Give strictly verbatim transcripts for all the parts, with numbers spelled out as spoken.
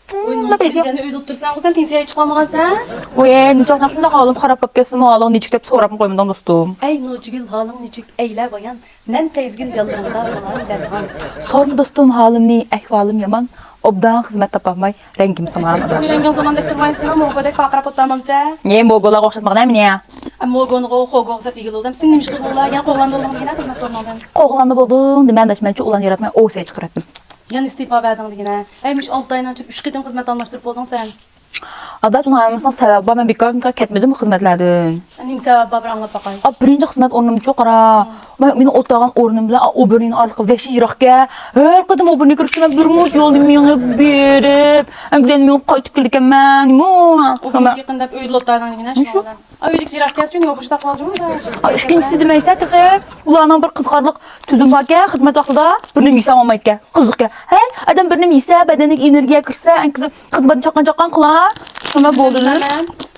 ۋوي، نۇرگۈل، دېگەننى ئۆيدە ئولتۇرساڭغۇ سەن، پېنسىيەگە چىقالمىغانسەن؟ ۋوي، نېچاق شۇنداق ھالىم خاراب بولۇپ كەتسىمۇ، ھالىڭ نېچۈك دەپ سوراپمۇ قويمىدىڭ، دوستۇم. ئەي نوچىگۈل، ھالىڭ نېچۈك ئەيلە بايان. مەن پەيزىگۈل ياللىرىڭدا بولار دەرمان. سورما دوستۇم ھالىمنى، ئەھۋالىم يامان. ئوبدان خىزمەت تاپالماي، رەڭگىم سىڭغان ئاداش. رەڭگىڭ سىڭغاندەك تۇرمايدۇ سېنىڭ، موگودەك پارقىراپ ئولتۇرامسەن؟ نېمە، موگولارغا ئوخشاتمىغىن ھە مېنى. ئە، موگونغۇ، خوگوغا سەپ ئىگىلى بولدۇم. سېنى نېمە ئىش قىلدىڭلار؟ يەنە قوغلاندى بولدۇڭ دېگىنە خىزمەت ئورنۇڭدىن. قوغلاندى بولدۇڭ دېمە ئاداش، مەنچۇ ئۇلارنى ياراتماي، ئوۋ سېچىقىرىۋەتتىم. يەنە ئىستېپا بەردىڭ دېگىنە. ئەي، مۇشۇ ئالتە ئاينىڭ ئىچىدە ئۈچ قېتىم خىزمەت ئالماشتۇرۇپ بولدۇڭ سەن. ئاداش، ئۇنىڭ ھەممىسىنىڭ سەۋەبى بار، مەن بىكار بىكار كەتمىدىم خىزمەتلەردىن. نېمە سەۋەب بار، بىر ئاڭلاپ باقاي. ئا، بىرىنچى خىزمەت ئورنۇمچۇ قارا. مەن، مېنىڭ ئولتۇرغان ئورنۇم بىلەن ئا، ئوبېرنىنىڭ ئارىلىقى ۋەھشىي يىراقكەن. ھەر قېتىم ئوبېرنىگە كىرىشكە مەن بىر مۇنچە يولنى مېڭىپ بېرىپ، ئەمدى مېڭىپ قايتىپ كېلىدىكەنمەن. ئوبېرنىسى يېقىن دەپ ئۆيدە ئولتۇردىڭ دېگىنە، شۇنىڭ بىلەن. ئا، ئۆيدىكىسى يىراقكەن، چۈنكى يوقۇشتاق بولجىمۇ. ئا، ئىككىنچىسى دېمەيسە تېخى. ئۇلارنىڭ بىر قىزىقارلىق تۈزۈم باركەن، خىزمەت ۋاقتىدا بىر نېمە يېسە ئالمايدىكەن. قىزىقكەن. ھەي، ئادەم بىر نېمە يېسە، بەدەنگە ئېنېرگىيە كىرسە، ئەنكىزى خىزمەتنى چاققان-چاققان قىلار. شۇنداق بولدى.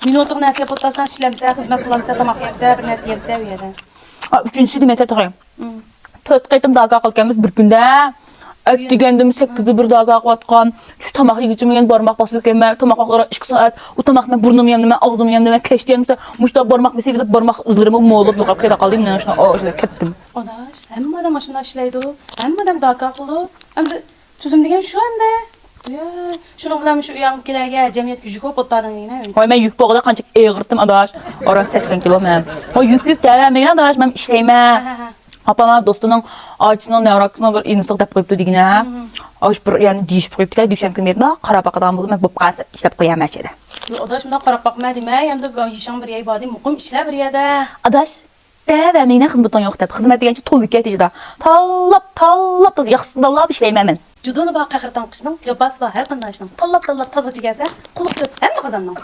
مىنۇتىغا نەرسە يەپ ئولتۇرساڭ، ئىشلەمسە، خىزمەت قىلالمىسا، تاماق يەمسە، بىر نەرسە يەمسە ئۇ يەردە. ئا، ئۈچىنچىسى دېمەيتتى تېخى. تۆت قېتىم داكا قىلىۋاتىمىز بىر كۈندە. ئەتىگەندىمۇ سەككىزدە بىر داكا قىلىۋاتقان. شۇ تاماق يېگۈچىمۇ يەنە بارماق باسىدىكەنمەن. تاماق ۋاقتىدا ئىككى سائەت. ئۇ تاماقنى مەن بۇرنۇمنى يەمدىمەن، ئاغزىمنى يەمدىمەن. كەچتە يەنە مۇشۇنداق بارماق بېسىۋېلىپ، بارماق ئىزلىرىمۇ مولۇپ يوقاپ كېتىپ قالدى. مەن شۇنداق، ئو، شۇنداق كەتتىم. ئاداش، ھەممە ئادەم ئاشۇنداق ئىشلەيدۇ. ھەممە ئادەم داكا قىلىدۇ. ئەمدى تۈزۈم دېگەن شۇ ئەمدى. يا، شۇنىڭ بىلەن شۇ ئۇياغقا كېلەرگە جەمئىيەتكە يۈك بولۇپ ئولتۇردىڭ دېگىنە. ۋاي، مەن يۈك بولغىلى قانچە ئېغىرتىم ئاداش. ئاران سەكسەن كىلو مەن. ۋاي، يۈك يۈك دەۋەرمىگىن ئاداش، مەن ئىشلەيمەن. ھە، ھە، ھە. ئاپام دوستىنىڭ ئاچىسىنىڭ نەۋرە ئاكىسىنىڭ بىر ئىنىسىغا دەپ قويۇپتۇ دېگىنە. ئاش بىر يەنى دېيىشىپ قويۇپتىكەن، دۈشەنبە كۈنى دەپ قاراپ باقىدىغان بولدۇم، مەن بولۇپ قالسا ئىشلەپ قويامەن ئىچىدە. يا ئاداش، شۇنداق قاراپ باقما دېمەي، ئەمدى يېشىڭ بىر يەي باردى، مۇقىم ئىشلە بىر يەردە. ئاداش، دەۋەرمەينە خىزمىتىڭ يوق دەپ. خىزمەت دېگەن چوڭ تولغا كېتىشىدۇ. تاللاپ، تاللاپ، تازا ياخشىسىنى تاللاپ ئىشلەيمەن مەن. جۇدۇنى بار قەھرىتان قىشنىڭ، جاپاسى بار ھەر قېرىنداشنىڭ. تاللاپ، تاللاپ تازا كەلسە، قۇلۇق كۆپ ھەممە قازاننىڭ.